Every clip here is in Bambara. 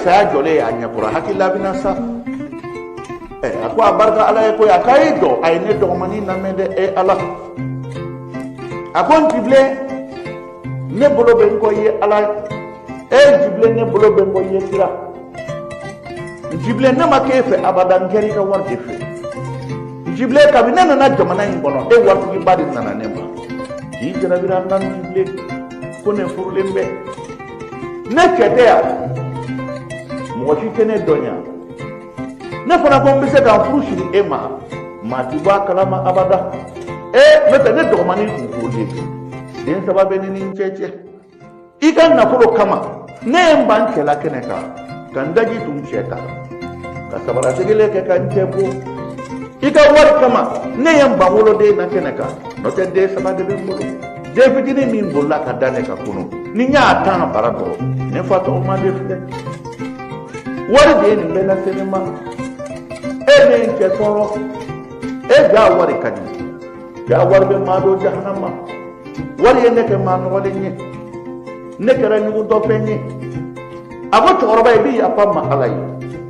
saya jɔlen y'a ɲɛkɔrɔ hakili la bɛna sa. A ko a barika Ala ye koyi, a k'a y'i jɔ, a ye ne dɔgɔmanin lamɛn dɛ, e Ala. A ko n Jibilen, ne bolo bɛ n kɔ i ye Ala ye. E Jibilen, ne bolo bɛ n kɔ i ye kira. N Jibilen, ne ma k'e fɛ abada, n kɛra i ka wari de fɛ. N Jibilen, kabini ne nana jamana in kɔnɔ, e waritigiba de nana ne ma. K'i jarabira n na n Jibilen, ko ne furulen bɛ. Ne cɛ tɛ yan, mɔgɔ si tɛ ne dɔn yan. Ne fana ko n bɛ se ka n furu siri e ma, maa ti bɔ a kalama abada. Ee, n'o tɛ ne dɔgɔmanin tun furulen, den saba bɛ ne ni n cɛ cɛ. I ka nafolo kama, ne ye n ban cɛ la kɛnɛ kan, ka n daji tun cɛ kan, ka sabara segele kɛ ka n cɛ bɔ. I ka wari kama, ne ye n ban woloden na kɛnɛ kan, n'o tɛ den saba de bɛ n bolo. Den fitinin min bolila ka da ne ka kunu, ni n y'a tan bara kɔrɔ, ne fa tɔgɔma de filɛ. Wari de ye nin bɛɛ lase ne ma. E ne ye n cɛ tɔɔrɔ. E ja wari ka di, ja wari bɛ maa don jahanama. Wari ye ne kɛ maa nɔgɔlen ye, ne kɛra ɲugutɔfɛn ye. A ko cɛkɔrɔba, i bɛ yafa n ma Ala ye,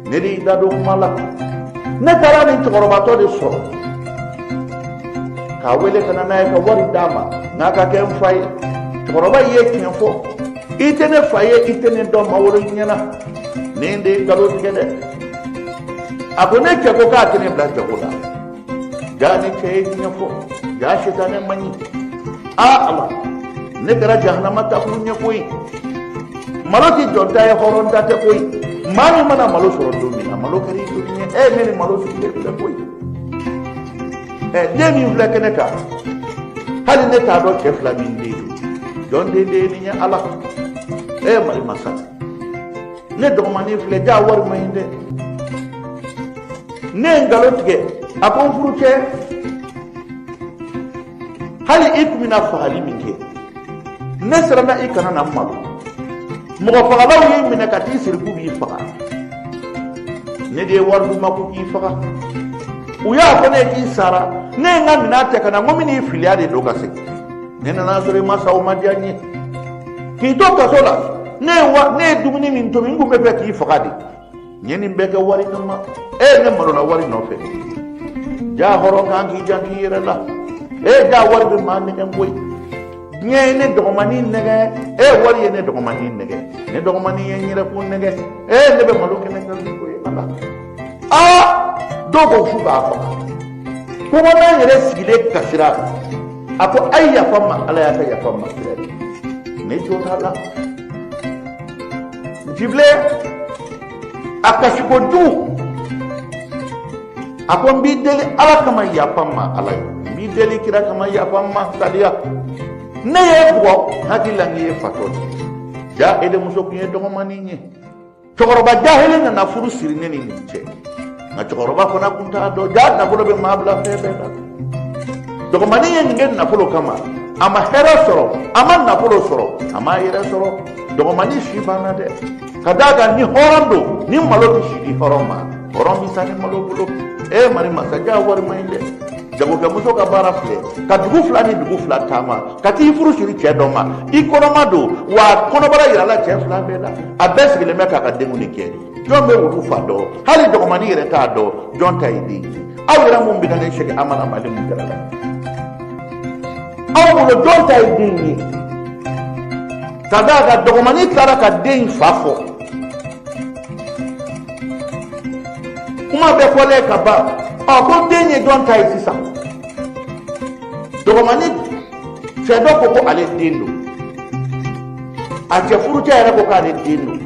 ne de y'i da don kuma la. Ne taara nin cɛkɔrɔbatɔ de sɔrɔ k'a wele ka na n'a ye ka wari d'a ma n'a ka kɛ n fa ye. Cɛkɔrɔba ye tiɲɛ fɔ, i tɛ ne fa ye, i tɛ ne dɔn, ma wolo i ɲɛna. Ne de ye nkalon tigɛ dɛ. A ko ne cɛ ko k'a tɛ ne bila jago la. Ja ne cɛ ye tiɲɛ fɔ, ja sitanɛ man ɲi. Aa Ala, ne kɛra jahanama takulu ɲɛ koyi. Malo tɛ jɔn ta ye, hɔrɔn ta tɛ koyi. Maa min mana malo sɔrɔ don min na, malo kɛra i joli ɲɛ. E ne ni malo sigilen filɛ koyi. Ɛ, den min filɛ kɛnɛ kan, hali ne t'a dɔn cɛ fila min den don. Jɔn den de ye nin ye Ala. E Mali masa, ne dɔgɔmanin filɛ, ja wari man ɲi dɛ. Ne ye nkalon tigɛ, a ko n furu cɛ, hali i tun bɛna fagali min kɛ, ne siranna i kana na n malo. Mɔgɔ fagalaw y'i minɛ ka t'i siri k'u b'i faga. Ne de ye wari d'u ma k'u k'i faga. U y'a fɔ ne ye k'i sara. Ne ye n ka minɛn cɛ ka na, n ko n bɛn'i filiya de don ka segin. Ne nana sɔrɔ i ma sa, o ma diya n ye. K'i to kaso la, ne ye dumuni min tobi, n kun bɛ fɛ k'i faga de. N ye nin bɛɛ kɛ wari kama. E ne malola wari nɔfɛ. Ja hɔrɔn kan k'i janto i yɛrɛ la. E ja wari bɛ maa nɛgɛn koyi. Diɲɛ ye ne dɔgɔmanin nɛgɛn, e wari ye ne dɔgɔmanin nɛgɛn, ne dɔgɔmanin ye n yɛrɛ kun nɛgɛn. E ne bɛ malo kɛnɛ kan bi koyi Ala. Aa, dɔw ko f'u k'a faga. Kɔngɔnan yɛrɛ sigilen kasira. A ko a ye yafa n ma Ala y'a ka yafa n ma kira ye. Ne jo t'a la. Jibilen, a kasi kojugu. A ko n b'i deli Ala kama, yafa n ma Ala ye. N b'i deli kira kama, yafa n ma saliya. Ne ye bugɔ, n hakili la n ye fatɔ de. Jahili muso kun ye dɔgɔmanin ye. Cɛkɔrɔba jahili nana furu siri ne ni nin cɛ. Nka cɛkɔrɔba fana kun t'a dɔn, ja nafolo bɛ maa bila fɛn bɛɛ la. Dɔgɔmanin ye nin kɛ nafolo kama, a ma hɛrɛ sɔrɔ, a ma nafolo sɔrɔ, a ma yɛrɛ sɔrɔ. Dɔgɔmanin si banna dɛ. Ka d'a kan ni hɔrɔn don, ni malo tɛ si di hɔrɔn ma, hɔrɔn bɛ sa ni malo bolo. E Mali masajan wari man ɲi dɛ. Jagokɛmuso ka baara filɛ ka dugu fila ni dugu fila taama ka t'i furu siri cɛ dɔ ma. I kɔnɔma don wa, kɔnɔbara yirala cɛ fila bɛɛ la. A bɛɛ sigilen bɛ k'a ka denw de kɛ. Jɔn bɛ wulu fa dɔn? Hali dɔgɔmanin yɛrɛ t'a dɔn jɔn ta ye den ye. Aw yɛrɛ mun bɛ ka ne sɛgɛn Amara Mali mun kɛra la? Aw bolo jɔn ta ye den ye? Ka d'a kan dɔgɔmanin taara ka den fa fɔ. Kuma bɛɛ fɔlen ka ban. Ɔ ko den ye jɔn ta ye sisan? Dɔgɔmanin cɛ dɔ ko ko ale den don. A cɛ furucɛ yɛrɛ ko k'ale den don.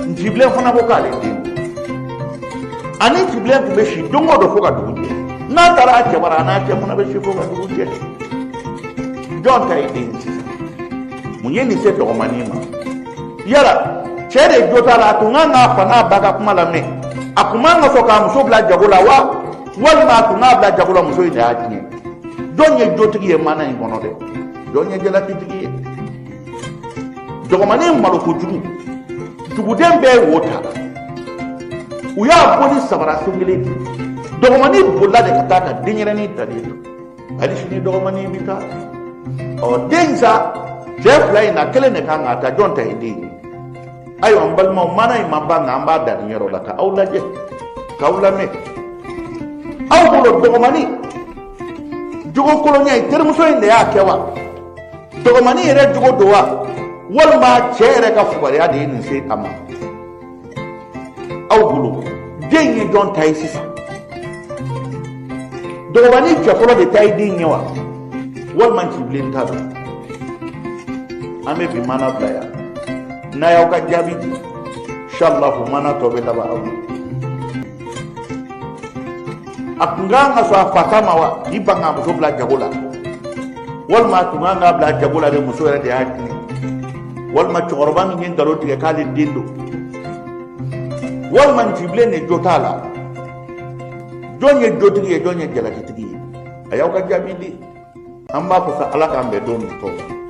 Ntibilen fana ko k'ale den don. Ani ntibilen tun bɛ si don o don fo ka dugu jɛ. N'a taara a cɛ bara, a n'a cɛ fana bɛ si fo ka dugu jɛ. Jɔn ta ye den ye sisan? Mun ye nin se dɔgɔmanin ma? Yala cɛ de jo t'a la, a tun kan k'a fa n'a ba ka kuma lamɛn. A tun man ka sɔn k'a muso bila jago la wa? Walima a tun k'a bila jago la, muso in de y'a tiɲɛ. Jɔn ye jotigi ye mana in kɔnɔ dɛ? Jɔn ye jalakitigi ye? Dɔgɔmanin malo kojugu, duguden bɛɛ ye wo ta. U y'a bɔ ni sabara sen kelen di. Dɔgɔmanin bolila de ka taa ka denyɛrɛnin ta de to. Hali sini dɔgɔmanin bɛ taa. Ɔ den sa, cɛ fila in na kelen de kan k'a ta, jɔn ta ye den ye? Ayiwa n balimaw, maana in ma ban, nka an b'a dan nin yɔrɔ la ka aw lajɛ, k'aw lamɛn. Aw bolo, dɔgɔmani jogo kolonya ye terimuso in de y'a kɛ wa? Dɔgɔmani yɛrɛ jogo don wa, walima cɛ yɛrɛ ka fugariya de ye nin se a ma? Aw bolo, den ye jɔn ta ye sisan? Dɔgɔmani cɛ fɔlɔ de ta ye den ye wa, walima Ncibilen ta don? An bɛ bi maana bila yan. N'a y'aw ka jaabi di, inshallah maana tɔ bɛ laban aw ye. A tun kan ka sɔn a fa ta ma wa, k'i ban k'a muso bila jago la, walima a tun kan k'a bila jago la de, muso yɛrɛ de y'a tiɲɛ, walima cɛkɔrɔba min ye nkalon tigɛ k'ale den don, walima Ncibilen de jo t'a la? Jɔn ye jotigi ye, jɔn ye jalakitigi ye? A y'aw ka jaabi di. An b'a fɔ sa, Ala k'an bɛn don natɔ la.